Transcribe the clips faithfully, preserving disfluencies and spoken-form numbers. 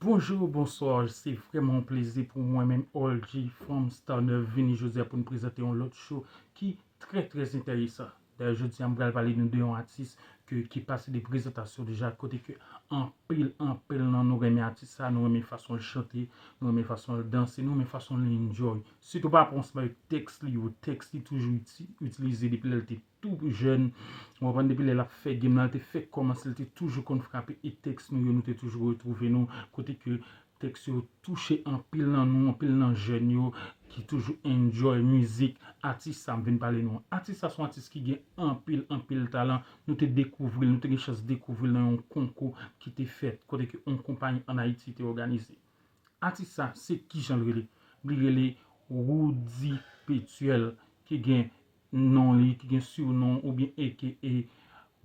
Bonjou, bonswa, se vrèman yon plezi pou mwen menm, All G from Star Neuf, vini jodi a pou n prezante yon lòt show ki trè, trè enteresan. Dayè, jodi a, m pral pale nou de yon atis ke, ki pase de prezantasyon deja, kote ke anpil, anpil nan nou renmen atis sa, nou renmen fason l chante, nou renmen fason l danse, nou renmen fason l enjoy. Sitou pa rapò ansanm avèk tèks li yo, tèks li toujou iti-, itilize depi lè l te tou jèn. Ou konprann, depi lè l ap fè game nan, l te fèk kòmanse, l te toujou konn frape e tèks nou yo, nou te toujou retwouve nou, kote ke tèks yo touche anpil nan nou, anpil nan jèn yo ki toujou enjoy mizik atis sa m vin pale nou an. Atis sa se yon atis ki gen anpil, anpil talan. Nou te dekouvri l, nou te gen chans dekouvri l nan yon konkou ki te fèt, kote ke yon konpayi ann Ayiti te òganize. Atis sa, se kijan l rele? Li rele Roody Petuel, ki gen non li, ki gen surnon oubyen A K A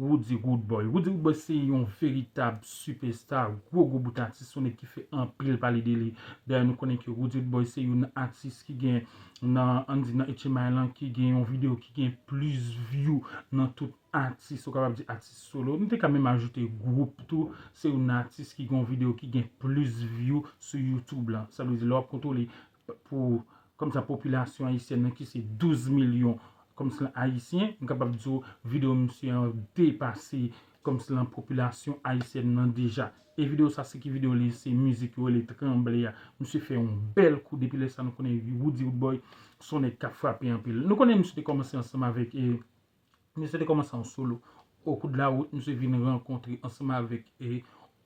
Roody Roodboy. Roody Roodboy se yon veritab sipèsta, gwo, gwo bout atis, se yon nèg ki fè anpil pale de li. Dayè, nou konnen ke Roody Roodboy se youn nan atis ki gen nan, ann di, nan H M I lan, ki gen yon videyo ki gen plis view nan tout atis, ou kapab di atis solo. Nou te ka menm ajoute gwoup tou, se youn nan atis ki gen yon videyo ki gen plis view sou YouTube lan. Sa vle di, lè w ap kontwole pou, kòmsi, popilasyon ayisyèn nan ki se douz milyon, kòmsi, ayisyen, m kapab di w videyo misye an depase, kòmsi, popilasyon ayisyèn nan deja. E videyo sa, se ki videyo li, se mizik yo rele Tranble a. Misye fè yon bèl kou, depi lè sa nou konnen Roody Roodboy se yon nèg k ap frape anpil. Nou konnen misye te kòmanse ansanm avèk, e, misye te kòmanse an solo. Okou de la wout, misye vin rankontre ansanm avèk, e,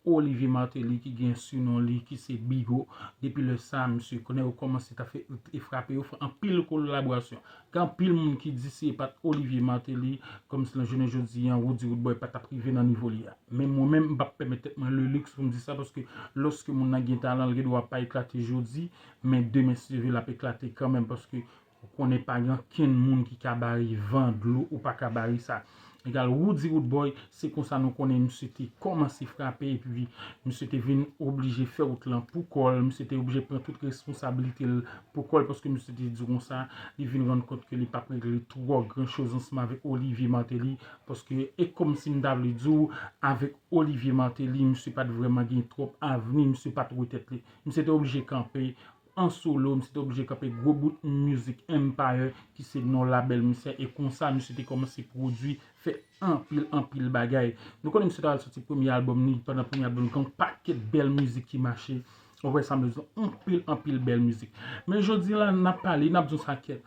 Olivier Martelly, ki gen surnon li, ki se Bigo. Depi lè sa, misye konnen yo kòmanse ta fè e frape, yo fè anpil kolaborasyon. Gen anpil moun ki di si e pa t Olivier Martelly, kòmsi nan jounen jodi a, Roody Roodboy pa t ap rive nan nivo li a. Men mwen menm, m p ap pèmèt tèt mwen le luxe pou m di sa, paske lòske moun nan gen talan, l gen dwa pa eklate jodi, men demen, si Dye vle, l ap eklate kanmenm, paske ou konnen pa gen ankenn moun ki ka bare van dlo ou pa ka bare sa. Egal, Roody Roodboy, se konsa nou konnen misye te kòmanse frape, epi misye te vin oblije fè wout lan pou kò l, misye te oblije pran tout responsablite l pou kò l, paske misye te di konsa, li vin rann kont ke li p ap regle twò gran choz ansanm avèk Olivier Martelly, paske e kòmsi m ta vle di w, avèk Olivier Martelly, misye pa t vrèman gen twòp avni, misye pa t wè tèt li. Misye te oblije kanpe an solo, misye te oblije kanpe gwo bout Music Empire, ki se non labèl misye, e konsa misye te kòmanse pwodui, fè anpil, anpil bagay. Nou konnen misye ta al soti premye albòm li, pandan premye albòm li, gen yon pakèt bèl mizik ki mache. Ou wè sa m vle di, anpil, anpil bèl mizik. Men jodi la, n ap pale, n ap di w sa kèt.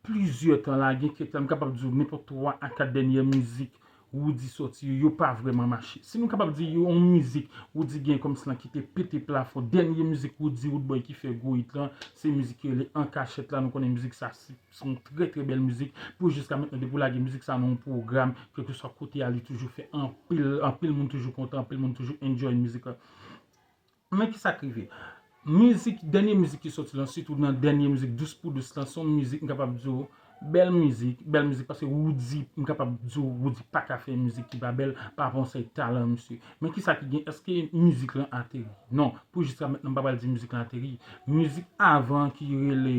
Plizyè tan la, gen kèk tan, m kapab di w nenpòt twa a kat dènyè mizik Roody soti yo, yo pa vrèman mache. Si nou kapab di yo, yon mizik Roody gen kòmsi lan ki te pete plafon, dènyè mizik Roody Roodboy ki fè gwo hit lan, se mizik ki rele An Kachèt la. Nou konnen mizik sa se, se yon trè, trè bèl mizik. Pou jiska mentnan, depi w lage mizik sa nan yon pwogram, kèlkeswa kote a, li toujou fè anpil, anpil moun toujou kontan, anpil moun toujou enjoy mizik la. Men kisa k rive? Mizik, dènye mizik ki soti lan, sitou nan dènye mizik, Dous pou Dous lan, se yon mizik, m kapab di w, bèl mizik, bèl mizik, paske Roody, m kapab di w, Roody pa ka fè mizik ki pa bèl, pa rapò ansanm talan misye. Men kisa ki gen, èske mizik lan ateri? Non, pou jiska mentnan, m pa pral di mizik lan ateri. Mizik avan ki rele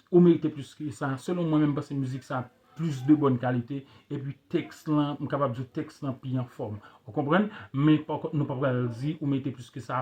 Ou Merite Plis Ke Sa, selon mwen menm, m panse mizik sa plis de bòn kalite, epi tèks lan, m kapab di w tèks lan pi anfòm. Ou konprann? Men pa kont, nou pa pral di Ou Merite Plis Ke Sa,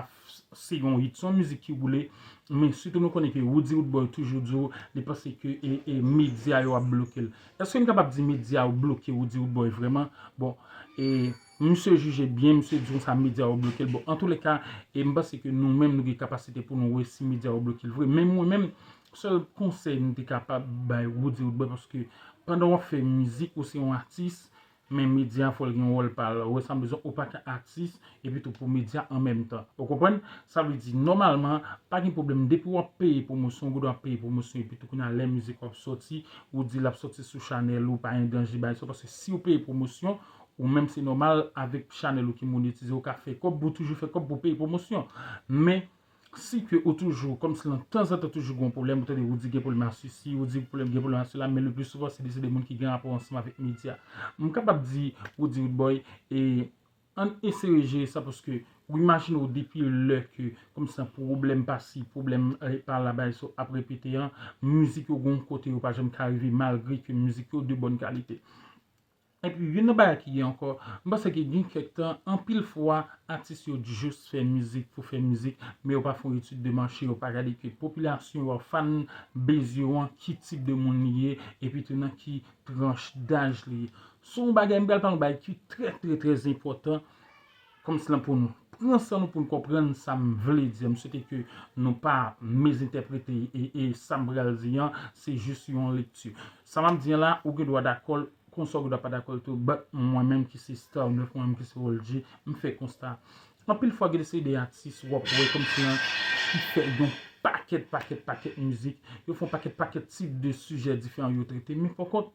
se yon hit, se yon mizik ki woule, men sitou nou konnen ke Roody Roodboy toujou di w, li panse ke, e, e, medya yo ap bloke l. Èske n kapab di medya yo bloke Roody Roodboy vrèman? Bon, e, misye jije byen, misye di konsa medya yo bloke l. Bon, antoulèka, e, m panse ke nou menm, nou gen kapasite pou nou wè si medya yo bloke l vre. Men mwen menm, sèl konsèy m te kapab bay Roody Roodboy, paske pandan w ap fè mizik, ou se yon atis, men medya fò l gen yon wòl pa l. Ou wè sa m bezwen, ou pa ka atis, epi tou pou medya an menm tan. Ou konprann? Sa vle di, nòmalman, pa gen pwoblèm. Depi w ap peye pwomosyon, ou gen dwa peye pwomosyon, epi tou kounye a lè mizik w ap soti, ou di l ap soti sou chanèl ou, pa gen danje bay sa, paske si w peye pwomosyon, ou menm se nòmal, avèk chanèl ou ki monetize, ou ka fè kòb, ou toujou fè kòb pou peye pwomosyon. Men, si ke ou toujou, kòmsi lan tanzantan toujou gen yon pwoblèm, ou tande Roody gen pwoblèm a sesi, Roody pwoblèm, gen pwoblèm a sela, men le pli souvan se de, se de moun ki gen rapò ansanm avèk medya. M kapab di Roody Roodboy, e, ann eseye jere sa, paske ou imajine w depi lè ke, kòmsi lan pwoblèm pa si, pwoblèm, e, pa la, bagay sa ap repete an, mizik yo gen yon kote yo pa janm ka rive, malgre ke mizik yo de bòn kalite. Epi youn nan bagay ki gen ankò, m panse ke gen kèk tan, anpil fwa, atis yo jis fè mizik pou fè mizik, men yo pa fè yon etid de mache, yo pa gade ke popilasyon yo, fan base yo an, ki tip de moun li ye, epi tou nan ki tranch daj li ye. Se yon bagay, m pral pale yon bagay ki trè, trè, trè enpòtan, kòmsi lan pou nou. Pran san nou pou n konprann sa m vle di. M swete ke nou pa mezentèprete e, e sa m pral di an, se jis yon lekti. Sa m ap di an la, ou gen dwa dakò l, konsa ou gen dwa pa dakò l tou, but mwen menm ki se Star Neuf, mwen menm ki se Roll G, m fè konsta. Anpil fwa, gen de se de atis w ap wè kòmsi lan ki fè yon pakèt, pakèt, pakèt mizik, yo fè yon pakèt, pakèt tip de sijè diferan yo trete, men pa kont,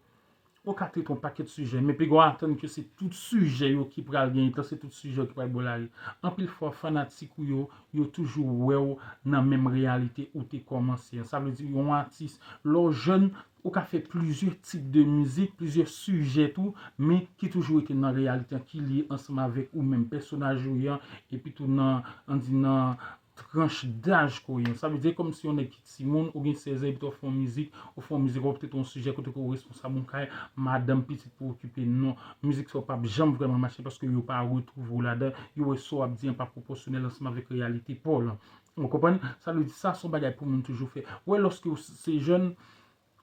ou ka trete yon pakèt sijè, men piga w atann ke se tout sijè yo ki pral genyen tan, se tout sijè yo ki pral bò lari. Anpil fwa, fanatik ou yo, yo toujou wè w nan menm reyalite ou te kòmanse an. Sa vle di, yon atis, lè w jèn, ou ka fè plizyè tip de mizik, plizyè sijè tou, men ki toujou rete nan reyalite an, ki lye ansanm avèk ou menm, pèsonaj ou ye an, epi tou nan, ann di nan tranch daj ke w ye an. Sa vle di, kòmsi yon nèg ki timoun, ou gen sèz an, epi tou w fè yon mizik, ou fè yon mizik, ou ap trete yon sijè kote ke w responsab yon kay, madanm, pitit pou okipe, non. Mizik sa yo p ap janm vrèman mache paske yo pa retwouve w ladan, yo wè sa w ap di an pa pwopòsyonèl ansanm avèk reyalite pa w lan. Ou konprann? Sa vle di, sa se yon bagay pou moun toujou fè. Wè, lòske w se jèn,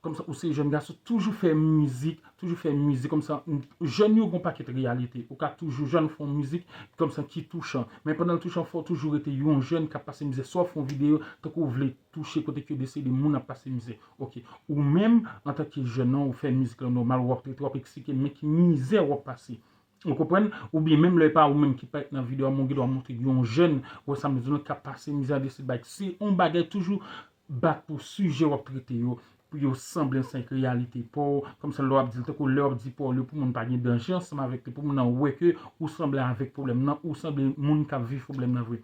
kòmsa, ou se jèn gason, toujou fè mizik, toujou fè mizik, kòmsa, jèn yo gen yon pakèt reyalite. Ou ka toujou jèn, fè yon mizik, kòmsa, ki touchan. Men pandan l touchan, fò w toujou rete yon jèn k ap pase mizè. Swa w fè yon videyo, tankou w vle touche kote ke yo deside moun ap pase mizè. Ok. Ou menm, antanke jèn nan, ou fè mizik lan nòmal, w ap trete, w ap eksplike, men ki mizè w ap pase. Ou konprann? Oubyen menm lè e pa ou menm ki parèt nan videyo a, men w gen dwa montre yon jèn, wè sa m di nou, k ap pase mizè, deside bay. Se yon bagay toujou bat pou sijè w ap trete yo, pou yo sanble ansanm ak reyalite pa w, kòmsa lè w ap di l, tankou lè w ap di pawòl yo pou moun pa gen danje ansanm avèk li, pou moun nan wè ke ou sanble avèk pwoblèm nan, ou sanble moun k ap viv pwoblèm nan vre.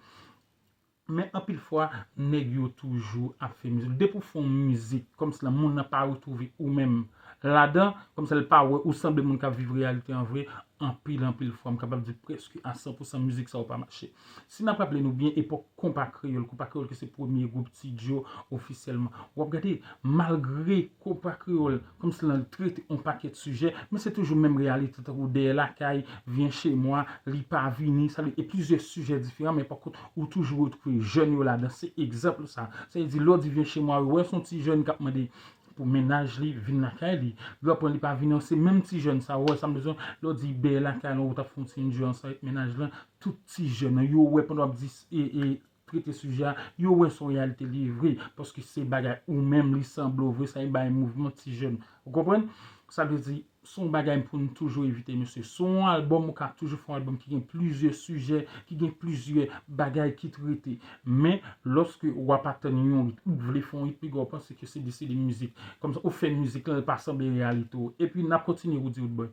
Men anpil fwa, nèg yo toujou ap fè mizik. Depi w fè yon mizik, kòmsi lan moun nan pa retwouve ou menm ladan, kòmsi l pa wè ou sanble moun k ap viv reyalite an vre, anpil, anpil fwa, m kapab di prèske a san pou san mizik sa yo pa mache. Si n ap raple nou byen, epòk Konpa Kreyòl, Konpa Kreyòl ki se premye gwoup Ti Djo ofisyèlman. W ap gade, malgre Konpa Kreyòl, kòmsi lan trete yon pakèt sijè, men se toujou menm reyalite, tankou Dèyè Lakay, Vyen Che Mwa, Li Pa Vini, sa vle, e plizyè sijè diferan, men pa kont, ou toujou retwouve jèn yo ladan. Se egzanp sa. Sa vle di, lè w di Vyen Che Mwa, yo wè se yon ti jèn k ap mande pou mennaj li vin lakay li. Lè w pran Li Pa Vini an, se menm ti jèn sa, w wè sa m bezwen, lè w di Dèyè Lakay lan, ou t ap fè yon ti enjoy ansanm avèk mennaj lan, tout ti jèn nan, yo wè pandan w ap di, e, e, trete sijè a, yo wè se yon reyalite li ye vre, paske se bagay ou menm li sanble w vre, sa e bay mouvman ti jèn. Ou konprann? Sa vle di, se yon bagay pou n toujou evite, mesye. Se yon albòm, ou ka toujou fè yon albòm ki gen plizyè sijè, ki gen plizyè bagay ki trete. Men, lòske w ap atann yon hit, ou vle fè yon hit, piga w panse ke se de, se de mizik. Kòmsa, ou fè mizik lan, li pa sanble reyalite w. Epi, n ap kontinye Roody Roodboy.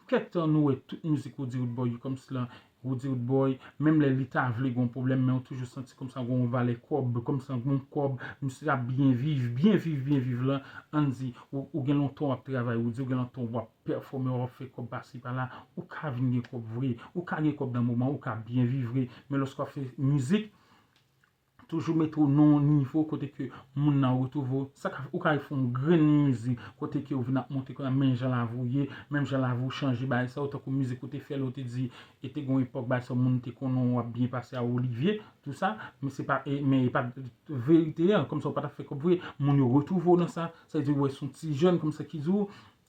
Kèk tan nou wè tout mizik Roody Roodboy yo kòmsi lan Roody Roodboy, menm lè li ta vle gen yon pwoblèm, men ou toujou santi kòmsa gen yon valè kòb, kòmsa gen yon kòb, misye ap byen viv, byen viv, byen viv lan, ann di, ou, ou gen lontan w ap travay, Roody, ou gen lontan w ap pèfòme, w ap fè kòb pase pala, ou ka vin gen kòb vre, ou ka gen kòb nan moman, ou ka byen viv vre, men lòske w ap fè mizik, toujou mete w nan yon nivo kote ke moun nan retwouve w. Sa ka, ou ka fè yon grenn mizik kote ke w vin ap montre kòman menm jan lavi w ye, menm jan lavi w chanje bagay sa yo, tankou mizik ou te fè lè w te di, e te gen yon epòk bagay sa yo moun te konnen w ap byen pase a Olivier, tou sa, men se pa, e, men e pa verite an, kòmsa w pa t ap fè kòb vre, moun yo retwouve w nan sa, sa vle di w wè se yon ti jèn kòmsa ki di w,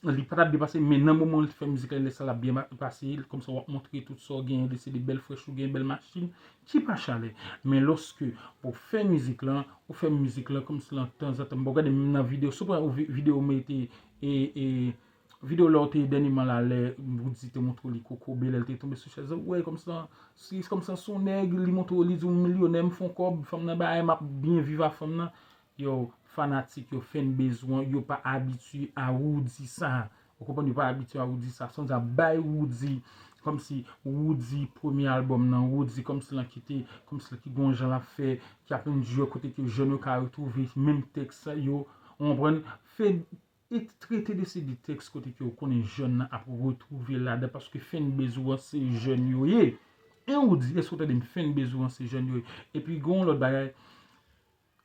li pa t ap byen pase, men nan moman li te fè mizik la, lè sa l ap byen ma-, pase, kòmsa w ap montre tout sa w genyen, de se de bèl frèch ou genyen, bèl machin, ki pa chalè. Men lòske w fè mizik lan, ou fè mizik lan kòmsi lan tanzantan. Bon, gade menm nan videyo, si w pran vi-, videyo mwen te, e, e, videyo lè w te dènyèman la, lè Roody te montre w li kokobe, lè l te tonbe sou chèz lan, ou wè kòmsi lan, si, kòmsi lan se yon nèg, li montre w, li di w m milyonè, m fè yon kòb, fanm nan ba m, m ap byen viv ak fanm nan. Yo, fanatik yo, fanbase ou an, yo pa abitye a Roody sa. Ou konprann, yo pa abitye a Roody sa. Sa vle di ap bay Roody, kòmsi Roody premye albòm nan, Roody kòmsi lan ki te, kòmsi lan ki gon jan l ap fè, ki ap enjoy kote ke jèn yo ka retwouve menm tèks yo, ou konprann, fè, e trete de se de tèks kote ke ou konnen jèn nan ap retwouve ladan, paske fanbase ou an se jèn yo ye. E Roody, èske w tande m, fanbase ou an se jèn yo ye. Epi gon lòt bagay,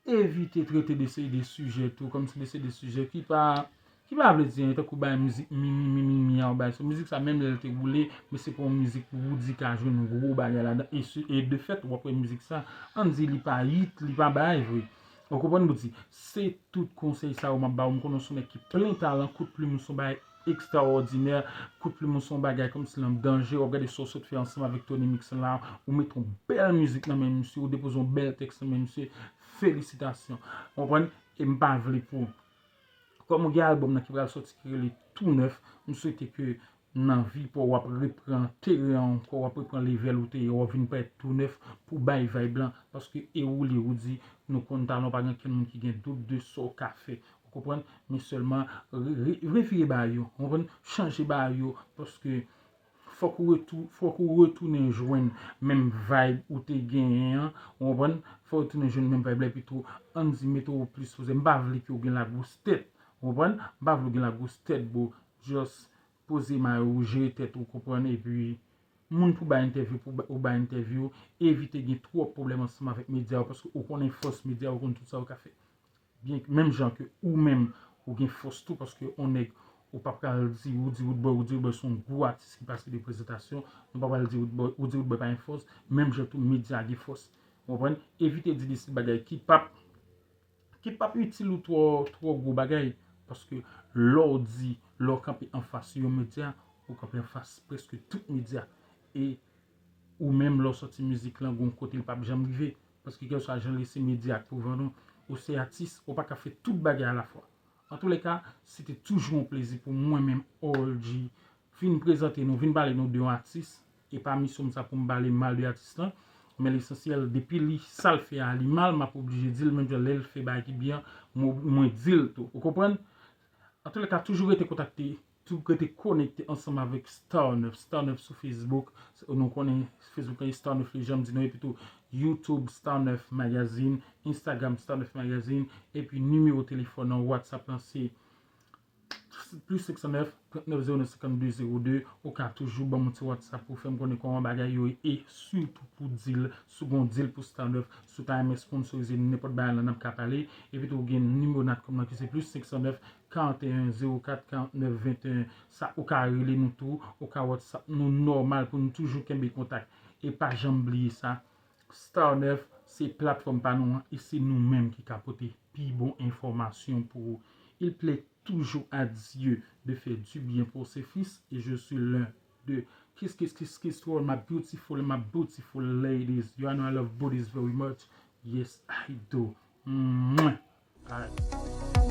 evite trete de se de sijè tou, kòmsi de se de sijè ki pa, Ki pa vle di anyen, tankou bay mizik mi mi mi mi mi a, bay so mizik sa menm lè l te woule, men se pa yon mizik pou Roody ka jwenn gwo bagay ladan. E, se- e de fèt, w ap wè mizik sa, ann di li pa hit, li pa bay vre. Ou konprann, Roody? Se tout konsèy sa yo m ap ba ou. M konnen w se yon nèg ki plen talan, kout plim ou se yon bagay ekstraòdinè, kout plim ou se yon bagay kòmsi l an danje, w ap gade sa w sot fè ansanm avèk Tony Mix la, ou mete yon bèl mizik nan men misye, ou depoze yon bèl tèks nan men misye, felisitasyon. Ou konprann? E m pa vle pou Kòm ou gen albòm nan ki pral sòti ki rele Tou Nèf, m swete ke nan vi pa w, w ap repran teren an ankò, w ap repran level ou te ye, w ap vin parèt tou nèf pou bay vibe lan, paske e ou li ou di, nou konn talan w, pa gen kenn moun ki gen dout de sa w ka fè. Ou konprann? Men sèlman re- re- revire bagay yo, ou konprann? Chanje bagay yo, paske fòk ou retou- fòk ou retounen jwenn menm vibe ou te genyen an, ou konprann? Fòk ou retounen jwenn menm vibe la, epi tou, ann di mete w plis poze. M pa vle ke w gen lagwos tèt, ou konprann? M pa vle w gen lagwos tèt, bro. Just poze may ou, jere tèt ou, konprann? Epi, moun pou bay entèvyou, pou ba- ou bay entèvyou, evite gen twòp pwoblèm ansanm avèk medya yo, paske ou konnen fòs medya yo, ou konn tout sa yo ka fè. Byen, menm jan ke ou menm, ou gen fòs tou, paske yon nèg, ou pa pral di, ou di Roodboy, ou di Roodboy se yon gwo atis ki pase de prezantasyon, nou pa pral di Roodboy, ou di Roodboy pa gen fòs, menm jan tou medya gen fòs. Ou konprann? Evite di de stil bagay ki p ap, ki p ap itil ou twò, twò gwo bagay, paske lè w di, lè w kanpe anfas yon medya, ou kanpe anfas prèske tout medya. E ou menm, lè w sòti mizik lan, gon kote l p ap janm rive. Paske kèlkeswa jan l ye, se medya k pou vann ou. Ou se atis, ou pa ka fè tout bagay alafwa. Antouleka, se te toujou yon plezi pou mwen menm, Orji, vin prezante nou, vin pale nou de yon atis. E pa misyon m sa pou m pale mal de atis lan. Men lesansyèl, depi li, sa l fè a, li mal, m ap oblije di l, menm jan lè l fè bagay ki byen, mwen, mwen di l tou. Ou konprann? Antouleka, toujou rete kontakte, tou rete konekte ansanm avèk Star nèf, Star nèf sou Facebook, nou konnen Facebook lan Star nèf Legend, m di nou, epi tou YouTube Star nèf Magazine, Instagram Star nèf Magazine, epi nimewo telefòn an, WhatsApp lan se plis senk san nèf, trant nèf zewo nèf, senkann de zewo de. Ou ka toujou ban m yon ti WhatsApp pou fè m konnen kòman bagay yo ye, e sitou pou deal, si w gen yon deal pou Star nèf, si w ta renmen sponsorize nenpòt bagay lan, n ap ka pale. Epi tou, ou gen nimewo Natcom lan ki se plis senk san nèf, karanteyen zewo kat karantnèf venteyen. Sa, ou ka rele nou tou, ou ka WhatsApp nou nòmal pou nou toujou kenbe kontak. E pa janm bliye sa, Star nèf se platfòm pa nou an, e se nou menm ki ka pote pi bon enfòmasyon pou ou. Il plaît toujours à Dieu de faire du bien pour ses fils, et je suis l'un de Kiss Kiss Kiss Kiss to all my beautiful and my beautiful ladies. You know I love booties very much. Yes, I do. Mwah. Alright.